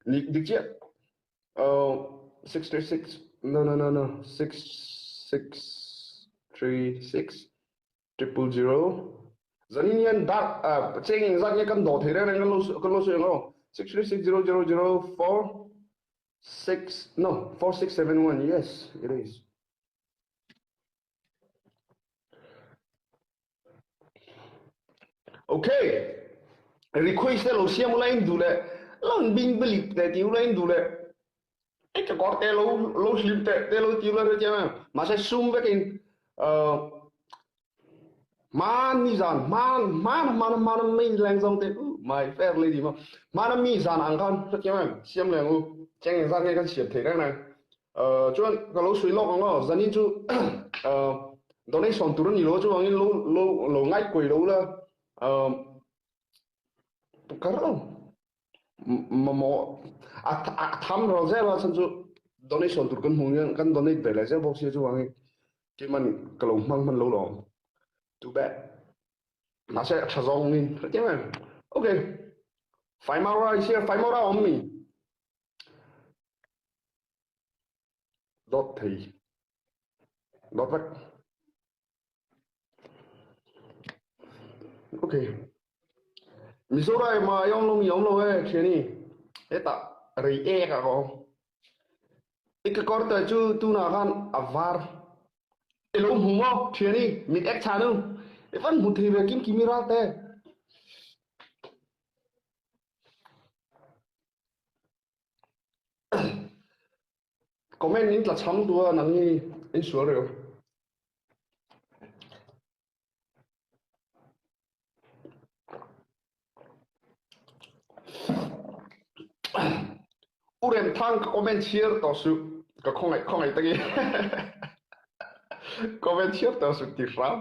Ni dik chiah. 636 no no no no 6636 000 Zanin hian dar cheng engzat nge kan dawh thei reng reng kan lo kan lo sawi ang aw. 6360004 6 no 4671 yes it is. Okay. Request te lo siam ula in duh leh lo in bing bilip te ti ula in duh leh e ka kawr te lo lo hlim te te lo ti ula hre chiang em mahse sum vekin hmani zan hman hman hman hman mi leng zawng te my fair lady ma hmana mi zan ang khan hre chiang em siam leng u cheng engzat nge kan siam thei reng reng Chuan ka lo sawi lawk ang aw, zanin chu donation tur a ni lo chuvangin lo lo lo ngaihkuai lo la ka ro mamawh a a tham ro zel a chhan chu donation tur kan hmuh hian kan donate ve leh zel bawk sia chuvangin keimahni ka lo hmang hman lo lawm too bad mahse a tha zawng in hre em okay Faimara i sia Faimara awm mi. Dawt thei. Dawt vek. Okay. Mizoram ma yong lo mi yong lo e thiani. Heta rei ek a ko. I ka kor te chu tuna khan a var. I lo hmu maw thiani mit ek chanu. I van hmu thei ve kim kimi ral te. Comment in tla cham tu a nang hi in sual reu. U Rem Thang ka comment chhiar tawh suh ka khawngaih khawngaih tak i comment chhiar tawh suh ti hram.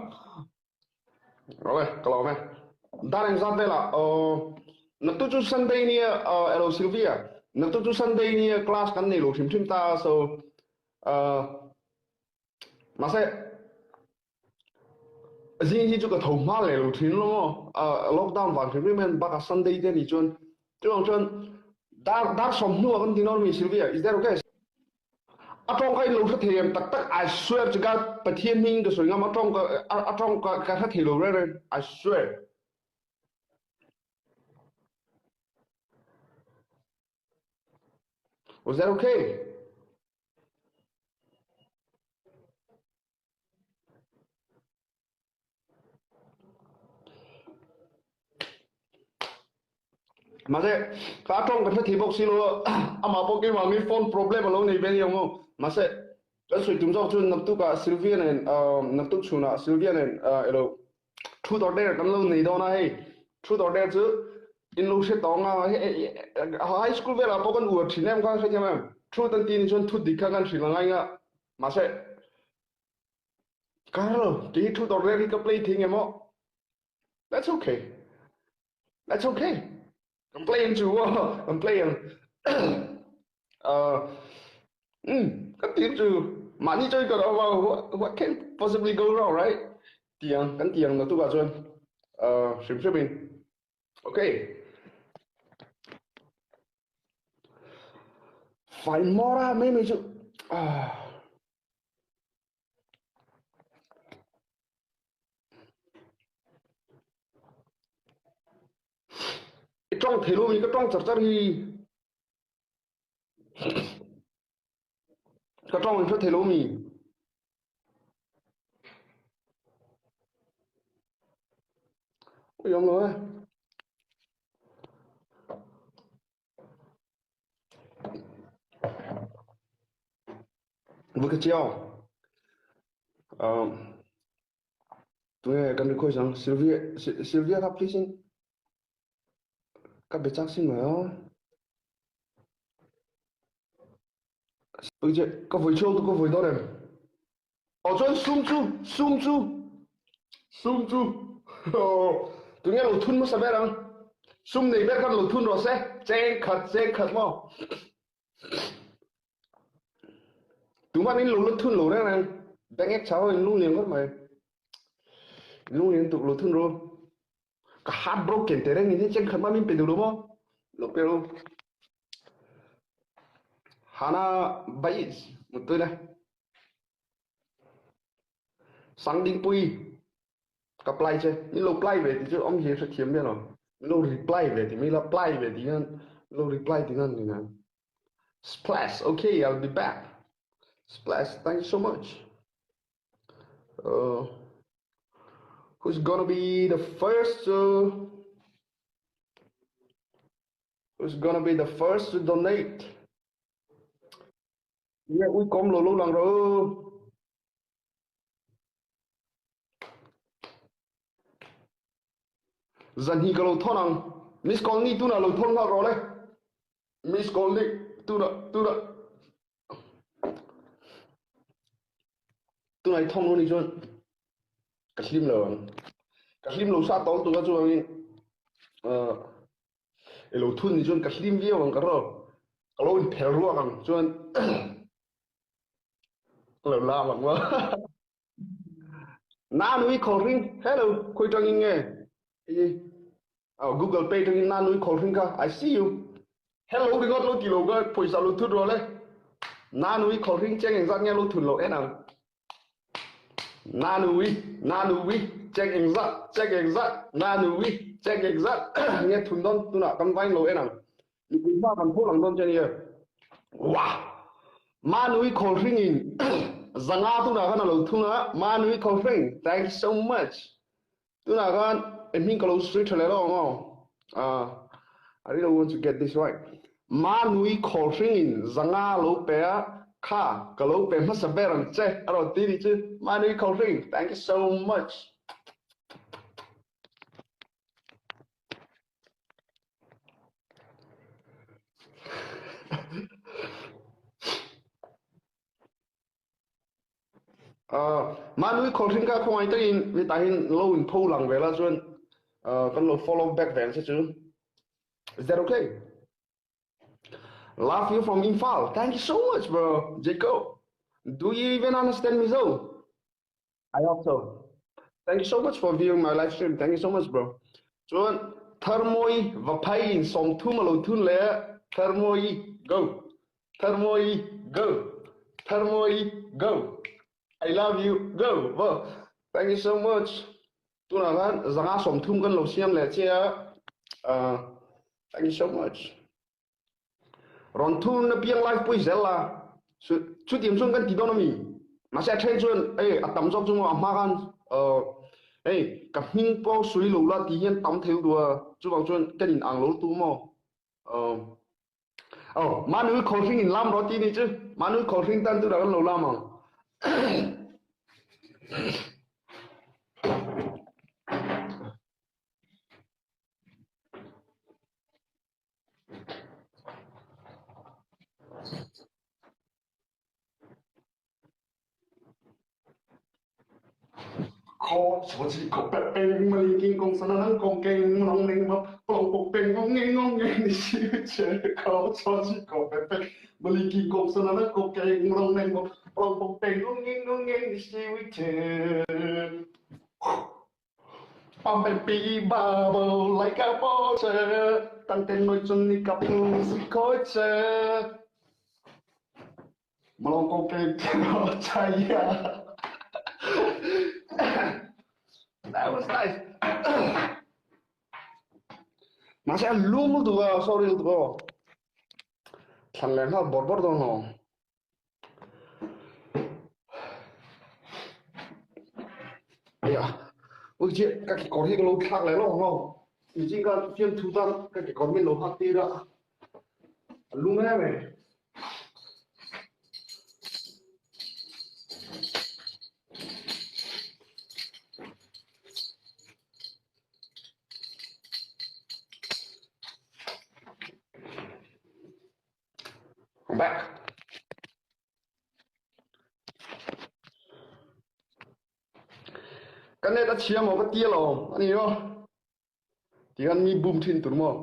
Rồi, ka lawm e. Dar engzat velah naktuk chu Sunday nia hello Sylvia. Naktuk chu Sunday nia class kan nei lo hrim hrim ta so mahse zing hi chu ka tho hma leh lo thin lo maw. Lockdown vang hrim hrim hian bakah Sunday te ni chuan chuvang chuan dar dar 30 ah kan ti nawn mi Sylvia is that okay? A tawng kha in lo hre thei em tak tak I swear chu ka Pathian hming ka sawi ngam a tawng ka a tawng ka ka hre thei lo reng reng I swear. Was that okay? Mahse ka tawng ka hre thei bawk si lo a, amah pawh keimah mi phone problem a lo nei ve aniang maw. Mahse kan sawi tum zawk chuan naktukah Sylvia nen naktuk chhunah Sylvia nen elo truth or dare kan lo nei dawn a hei. Truth or dare chu in lo hre tawng a, high school velah pawh kan uar thin em kha hrethiam em. Truth an tih ni chuan thu dik kha kan hrilh angai nga. Mahse Carlo, kei hi truth or dare hi ka play thei nge maw? That's okay. That's okay. Kan play ang chu aw. Kan play ang. Uh, kan ti chu mahni choi ka ro what, what can possibly go wrong, right? Tiang, kan tiang na tu ka chuan. Hrim hrim in. Okay. Fai mora mai mai chu. Ah. I tawng thei lo mi ka tawng char char hi. Ka tawng in hre thei lo mi. Ui om lo e. Vui ka chiao. Um, tunge kan request ang Sylvia Sylvia kha please in ka be chak sin mai aw. Pui che ka vui chhuak tu ka vui dawn em. Aw chuan sum chu sum chu sum chu tunge lo thun hmasa ber ang. Sum nei ber khan lo thun rawh se cheng khat cheng khat maw. Tuman in lo la thun lo reng reng. Bank ek chau in lung lian khawp mai. Lung lian tuk lo thun ru. Ka heart broken te reng in hi cheng khat ma min pe duh lo maw? Lo pe ru. Hana Bais mutui le. Sangdingpui ka ply che min lo ply ve ti chu om hi hrethiam miah lo. Min lo reply ve ti mi la ply ve ti hian min lo reply ti nan ni na. Splash okay I'll be back. Splash thank you so much. Uh, who's gonna be the first to who's gonna be the first to donate? Nge ui kom lo lo lang ro. Zan hi ka lo thon ang. Miss call ni tuna lo thon nghak ro le. Miss call ni tuna tuna. Tunai thong lo ni chuan ka hlim lo ang. Ka hlim lo sa tawng tu ka chuang in uh, ilo thun ni chuan ka hlim viau ang ka ro. Ka lo in phel ruak ang chuan lo lam ang ma. Na nui khol ring. Hello, khoi tang in nge. Oh, Google Pay tangin na nui khol ring ka. I see you. Hello ringot lo ti lo ka pawisa lo thut ro le. Na nui khol ring cheng eng zat nge lo thun lo en ang. Na nui, na nui, cheng eng zat, cheng eng zat, na nui, cheng eng zat nge thun don tuna kan vain lo en ang. Mipui hma kan pho lang don che nia. Wah! Ma nui khol ring in zanga tuna kan lo thunga ma nui khol ring. Thank you so much. Tunah khan i hming ka lo sawi tha leh lo ang aw. Ah, I really want to get this right. Ma nui khawl hring in zanga lo pe a, kha ka lo pe hmasa ber ang che a rawn ti nih chu. Ma nui khawl hring, thank you so much. Mah nui khawlhring kha khawngaih takin hetah hin lo in pho lang ve la chuan kan lo follow back ve ang che chu. Is that okay? Love you from Imphal. Thank you so much, bro. Jacob. Do you even understand Mizo? I hope so. Thank you so much for viewing my live stream. Thank you so much, bro. Chuan Tharmoi vaphai in 30 a lo thun le Tharmoi go. Tharmoi go. Tharmoi go. I love you go. Bro. Thank you so much. Tunah khan zanga 30 kan lo siam leh che a. Uh, thank you so much. Rawn thur na piang live pui zel la. Chu tiang chuan kan ti dawn ami. Mahse a then chuan ei a tam zawk chu a hma khan ei ka hming pawh sui lo la ti hian tam thei du a. Chuvang chuan kan in ang lo tu maw. Oh, manui khawhring in lam rawh ti ni chu. Manui khawhring tan tu dah kan lo lam ang. ปั๊มเป็นปีบาโบไลกาโปเชตั้งแต่น้อยจนนี่กับหนุ่มสิคอยเจอมาลองโกเกใจอ่ะ That was nice. Mahse a lum lutuk a, sorry lutuk aw. Thlan leh nghal bawrh bawrh dawn lo. Aya, ui che ka kekawr hi ka lo thlak leh lawk ang aw. Nichin khan fiamthu tan ka kekawr min lo hak tir a, a lum em em. I'm back. Kan net a chhia maw ka ti alawm a ni maw? Ti khan mi bum thin tur maw?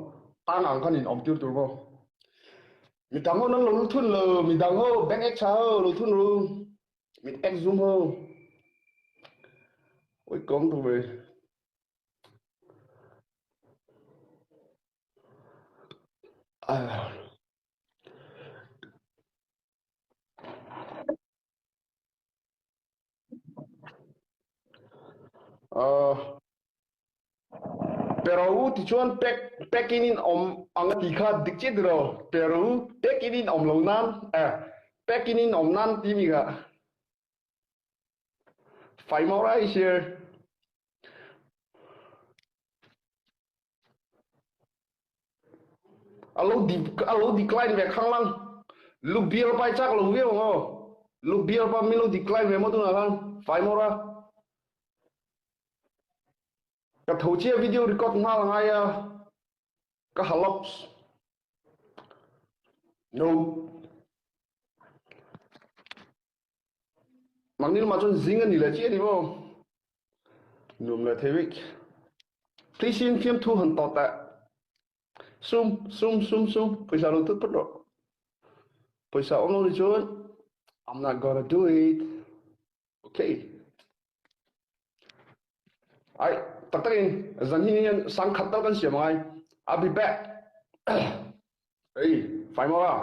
Tang ang khan in awm tir tur maw? Mi dang ho nan lo thun lo, mi dang ho bank ek tha ho lo thun ru. Mit ek zum ho. Oi kom tu ve. Uh, pero ti chuan pek pekin in awm ang ti kha dik chiah tiro pero pekin in awm lo nan eh pekin in awm nan ti mi kha Five more right here. Alo di alo decline ve khang lang. Lu bial pai chak lo viau ngo. Lu bial pa mi lo decline ve mo tu na khan. Five more a. Ka tho chia video record nghal ngai a. Ka halops. No. Nangni lamah chuan zing a ni leh chiah a ni maw? Nuam leh thei bik. Please in fiamthu han tawh teh. Sum, sum, sum, sum. Pawisa lo tut phawt rawh. Pawisa awm lo ni chuan I'm not gonna do it. Okay. Ai, tak takin zan hi hian sangkhat tal kan siam angai. I'll be back. Ei, fai maw a?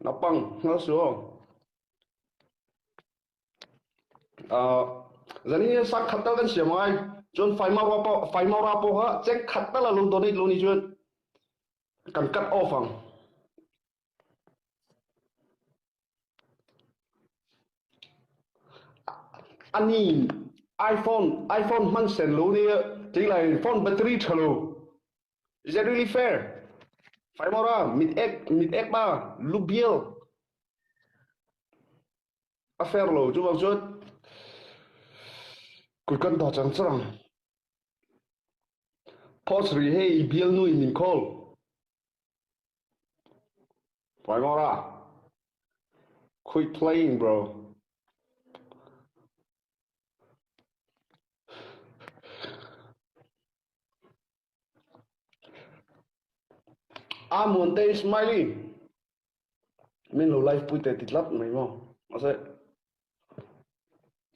Naupang hngal su aw. Uh, zan hi hian sangkhat tal kan siam angai. Chuan fai mau ra pawh fai mau ra pawh kha cheng khat tal a lo donate lo ni chuan kan cut off ang. Ani iPhone iPhone hman sen lo nia tlai phone battery tha lo. Is that really fair? Fai mora mit ek mit ek ba lubial a fair lo chu bang chuan kut kan ta chang chang. Post ri hei bial nui min call. Fai mora. Quit playing bro. A Muante Smiley min lo live pui te ti tlat mai maw. Mahse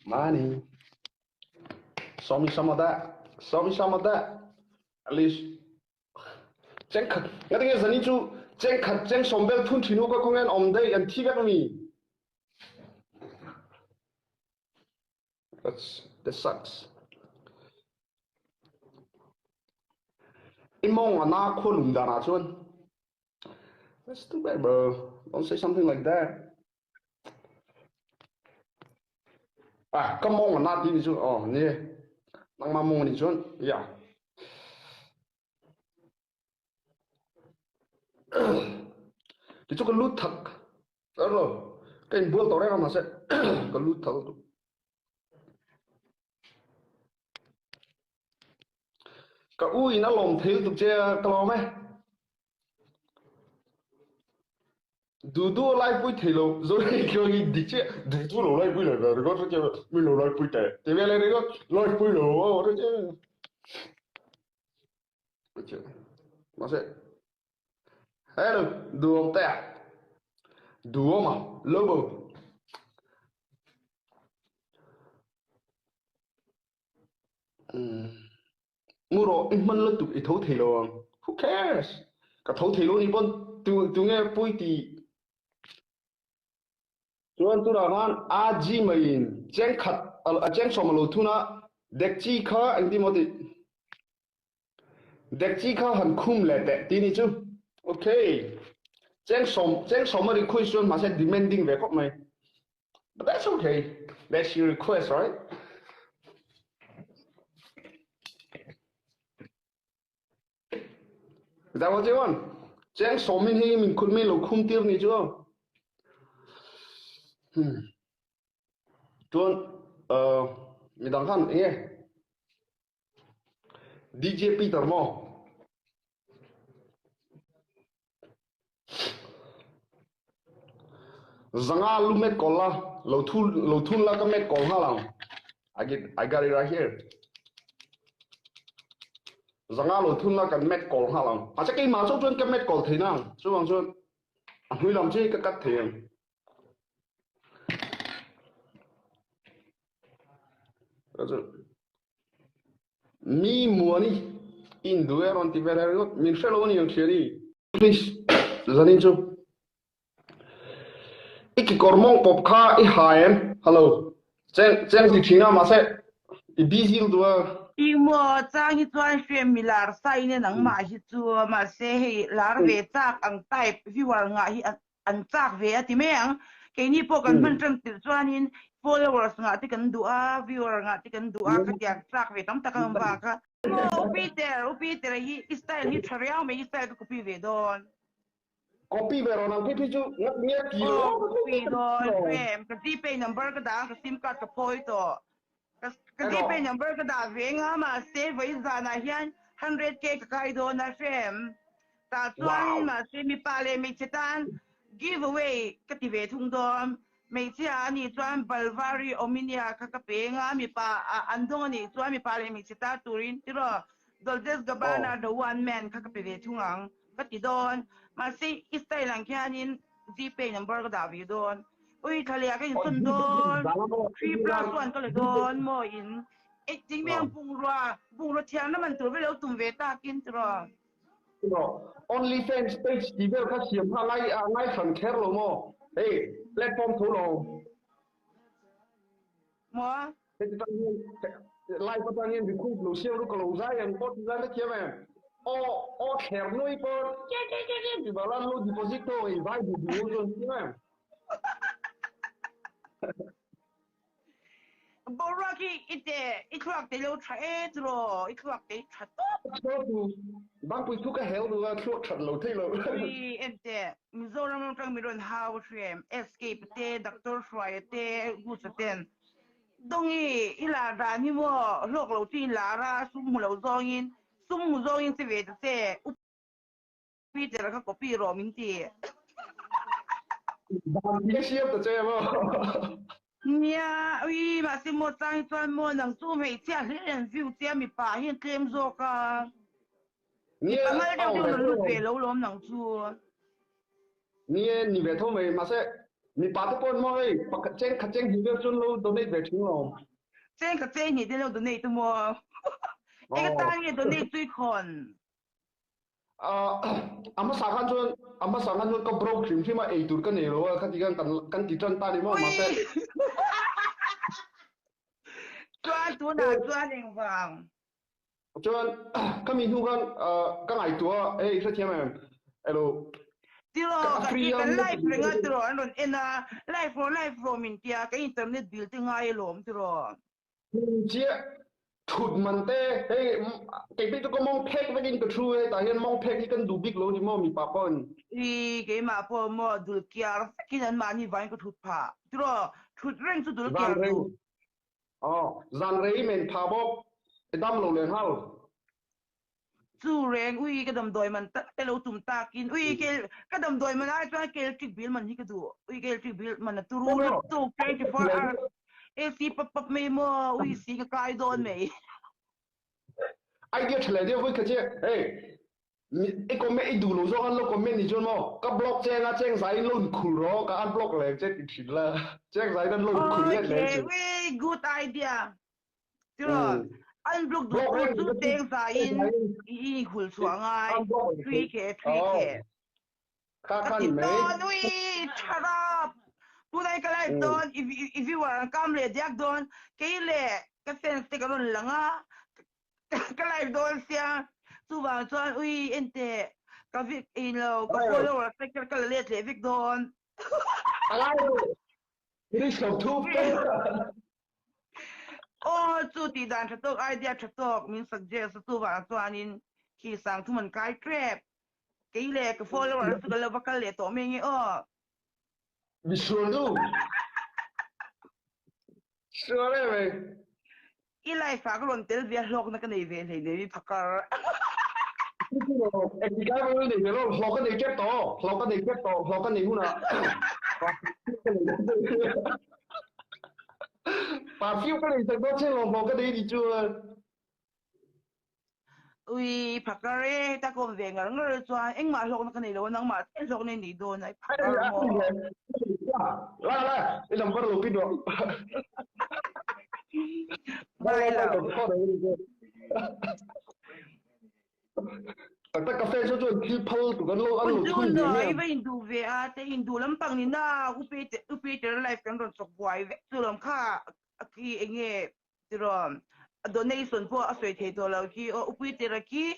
money. Show me some of that. Show me some of that. At least cheng khat ngati nge zani chu cheng khat cheng som bel thun thin u ka khongen om dei an thi vek mi. That's that sucks. I mong a na khua lum dan ah chuan That's too bad bro. Don't say something like that. Ah, ka mong a na ti ni chu oh ni. Nangma mong ni chuan yeah. Ti chu ka lut thak. Alo, ka inbual tawh reng a mahse ka lut thak lutuk. Ka u in a lawm thei lutuk che a, ka lawm e. Dudu a lai pui thei lo, zo hei khian hi dik chiah, dudu lo lai pui lo ve ringawt che min lo lai pui teh ti vel e ringawt, lai pui lo aw ringawt che. Mahse Hello, duhawm te a? Duhawm a, Lobo. Mu rawh, i hman lutuk i tho thei lo ang. Who cares? Ka tho thei lo ni pawn tu tu nge pui ti. Chuan tunah khan AG maiin cheng khat a cheng sawm a lo thun a, dekchi kha engtin maw tih. Dekchi kha han khum leh teh ti ni chu. Okay. Cheng sawm cheng sawm a request chuan mahse demanding ve khawp mai. But that's okay. That's your request, right? Is that what you want? Cheng sawmin hi min khut min lo khum tir ni chu. Hmm. Chuan uh, midang khan enge DJ Peter maw? Zanga lu met kawl la, lo thu lo thun la ka met kawl nghal ang. I get I got it right here. Zanga lo thun la kan met kawl nghal ang. A che keimah chauh chuan ka met kawl thei nang. Chuvang chuan a hnui lam che ka cut thei ang. Mi muani in duh e rawn ti ve reng ringawt min hre lo a ni ang thiani. Please zanin chu i kekawr mawng pawp kha i ha em? Hello cheng cheng ti thin a mahse. I busy lutuk a. I maw chang hi chuan hrem mi lar sa in e nangmah hi chu mahse hei lar ve chak ang type viewer ngah hi an chak ve a ti mai ang. Keini pawh kan hman tan tirh chuanin followers ngah te kan duh a, viewer ngah te kan duh a, khatiang chak ve tam tak a awm vak a. Maw U Peter, U Peter hi i style hi tha riau mai, i style ka copy ve dawn. Copy ve rawh nang phei phei chu ngat nge ti lo. Aw copy dawn Prem, ka Gpay number ka dah a, ka sim card ka phawi tawh. Ka ka Gpay number ka dah ve nga mahse vawi zanah hian 100k ka kai dawn a Prem. Tah chuan mahse mipa leh hmeichhe tan give away ka ti ve thung dawn. Hmeichhia a nih chuan Balvari Ominia kha ka pe nga, mipa an dawng a nih chuan mipa leh hmeichhe tar turin tiraw Dolce Gabbana The One Man kha ka pe ve thung ang ka ti dawn. Mahse i style ang khianin Gpay number ka dah ve dawn. Ui thlaleh ka insawn dawn, 3+1 ka la dawn maw in engtin nge ang bungrua, bungrua thiamna man tur velo tum ve takin tiraw. Only fans page tih vel kha siam kha ngai ngai hran kher lo maw? Hei platform tho lo. Maw? Heti tang hian live atang hian recruit lo siam ru ka lo zai ang pawh ti zai ka thiam em? Aw aw thler nui pawh ke ke ke ke ti bala lo deposit tho hei vai duh duh chuan thiam em? Boruak hi i te i thluak te lo tha e tiraw i thluak te tha tawp. Thluak tu bangpui thu ka hel duh a thluak that lo thei lo. Ui en teh Mizoram atang mi rawn hau hrem Escape te Doctor Hruaia te Gusa ten Dawngi i lar dan hi maw hlawk lo chu in lar a sum hmu lo zawngin sum hmu zawngin che ve ta che u Peter kha copy rawh min ti. Dan hi siam ta che maw. Nia, ui mahse maw chang hi chuan maw nang chu hmeichhia hlir an view che a mipa hian tlem zawk a. Nia, Mipa ngal deuh deuh rawn lut ve lo lawm nang chu. Nia, ni ve tho mai mahse mipa te pawh maw hei pakhat cheng khat cheng hnih vel chuan lo donate ve thin lo. Cheng khat cheng hnih te lo donate maw. Eng atan nge donate chu i khawn? A hmasa khan chuan a hmasa khan chuan ka broke hrim hrim a ei tur ka nei lo a khati khan kan kan ti tan ta ni maw mahse Chuan tunah chuan engvang? Chuan khami hnu khan ka ngaihtuah a hei hrethiam em elo Tiraw ka ti kan live reng a tiraw an rawn en a live rawh live rawh min tia ka internet bill te ngai alawm tiraw. Chiah thut man te hei kei pek chu ka mawng phek vekin ka thu hetah hian mawng phek hi kan duh bik lo ni maw mipa pawn. I keimah pawh maw dul kiar vekin an mahni vangin ka thut phah tiraw thut reng chu dul kiar duh. Aw zan rei men pha bawk i dam lo leh nghal. Chu reng ui ka damdawi man tak te lo tum takin ui kel ka damdawi man ai chuan ke electric bill man hi ka duh ui ke electric bill man a turu lutuk 24 hours AC pap pap mai maw ui si ka kai dawn mai. Idea tha leh deuh vui kha che hei i comment i duh lo zawk an lo comment ni chuan maw ka block cheng a cheng zai in lo in khul rawh ka unblock leh che ti thin la cheng zai in an lo in khul let leh che. Okay, good idea. Tiraw, an block duh tur chu cheng zaiin i hul chhuah ngai, 3K, 3K. Ka ti dawn, ui, tharap! Tunah hi ka live dawn, i viewer an kam leh diak dawn, kei leh ka fans te ka rawn lang a, ka live dawn sia, chuvang chuan ui enteh, ka vik lo, ka follower te ka la let leh vek dawn. A lai lo, English lo thup te. Aw chu tih dan tha tawk idea tha tawk min suggest a chuvang chuanin khi sang thum an kai trep kei leh ka follower chu ka lo va kal leh tawh mai nge aw. Mi sual nu. Sual em mai. I life ah ka rawn tel ve a hlawkna ka nei ve hlei nei mi phakar. Engtik ai pawhin nei ve lo, hlawk ka nei tep tawh, hlawk ka nei tep tawh, hlawk ka nei hunah Perfume ka nei sak dawn che lawm hlawk ka nei ni chuan. Ui phakar e, heta ka awm ve ngar ngar chuan engmah hlawkna ka nei lo a, nangmah chiah hlawkna i nei dawn a, i phakar maw? La la, i number lo pin rawh. Ngai lo. Tak tak cafe chu chuan thil phal tu kan lo an lo thui ve mai. I va induh ve a, te induh lampang ni na, U Peter live kan rawn chawk buai vek chu lawm kha, khi enge tiraw. A donation pawh a sawi thei tawh lo khi aw upui tira khi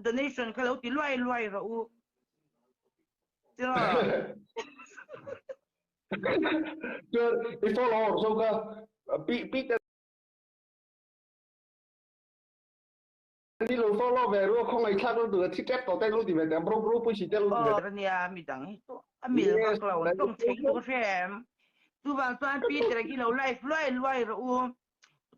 donation kha lo ti luai luai rawh u. Tiraw? Chuan i follower zo kha pi pi te ni lo follow ve ru khawngaih thlak lo tur a thi tep tawh te lo ti ve teh bro bro pui si te lo ti ve teh. Nia midang hi chu a mil vak lo an tawng thei chu ka hre em. Chuvang chuan Peter khi lo live luai luai rawh u.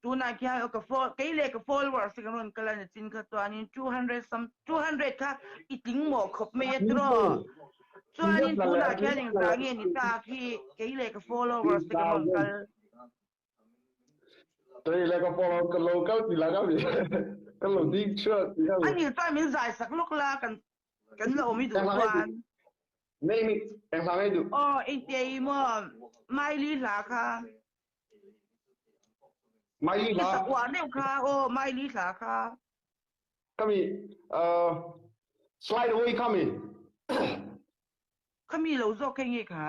Tunah khian ka kei leh ka followers te kan rawn kal a ni chin kha chuanin 200 some 200 kha i tling mawh khawp mai a tiraw. Chuanin tunah khian engzah nge ni ta khi kei leh ka followers te kan rawn kal. Kei leh ka follow ka lo kal ti la ka mi ka lo ding chhuak ti ka mi. Ani chuan min zai sak lawk la kan kan la awm i duh chuan. Nei mi eng hla ngei duh. Aw engtia i maw Miley hla kha. Miley hla. I sak uar deuh kha aw Miley hla kha. Ka mi slide away kha mi. Kha mi lo zawk kha nge kha.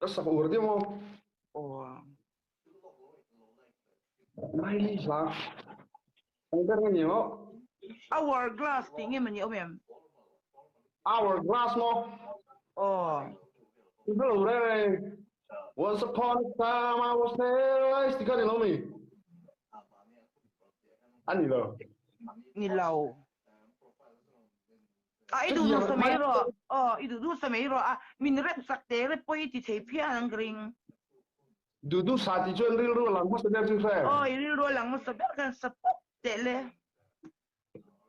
Ka sak uar deuh maw. Aw. Miley hla. Ang ber nge ni maw? Hourglass tih nge mani awm em? Hourglass maw? Aw. Hello re. Once upon a time I was there. Ti kha ni lo mi? Ani lo. Ni lo. A i duh duh sa mai rawh. Aw, i duh duh sa mai rawh a. Min rep sak te rep pawh i ti thei phian ang ka ring. Duh duh sa tih chuan rilru a lang hmasa ber chu hre. Aw, i rilru a lang hmasa ber khan sa pawp teh le.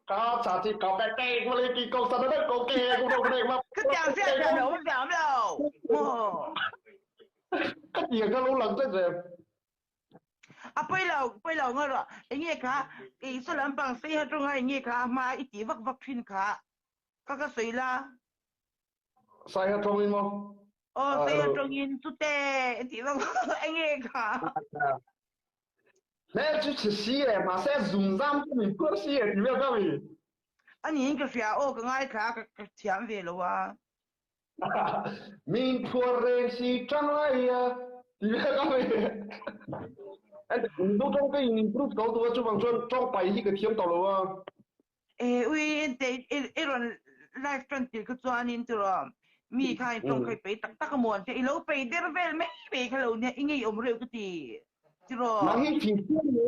Ka cha chi ka pe pe ko le ki ko sa da ko ke ko ko ko ma. Ka tiang sia sia lo awm ve awm lo. Maw. Ka tiang ka lo lang tlat ve. A pawi lo, pawi lo ngaw rawh. Enge kha kei saw lampang sei ha tawnga enge kha a hma i tih vak vak thin kha. Ka ka sawi la. Saiha tawngin maw? Aw, Saiha tawngin chute tih vak enge kha. Hmel chu chhe si e, mahse zungzam chu min phuar si e ti vel ka mi. Ani in ka hria aw ka ngaithla a ka thiam ve lo a. Min phuar reng si tang lai a ti vel ka mi. Mizo tawng te in improve tawh tu a chuvang chuan tawng pai hi ka thiam tawh lo a. E ui ente i rawn live tan tir kha chuanin tiraw mi kha in tawng kha i pei tak tak a maw an tia i lo pei der vel mai mai kha lo nia i ngeiawm reuh ka ti tiraw. Nang hi thing chiang ni.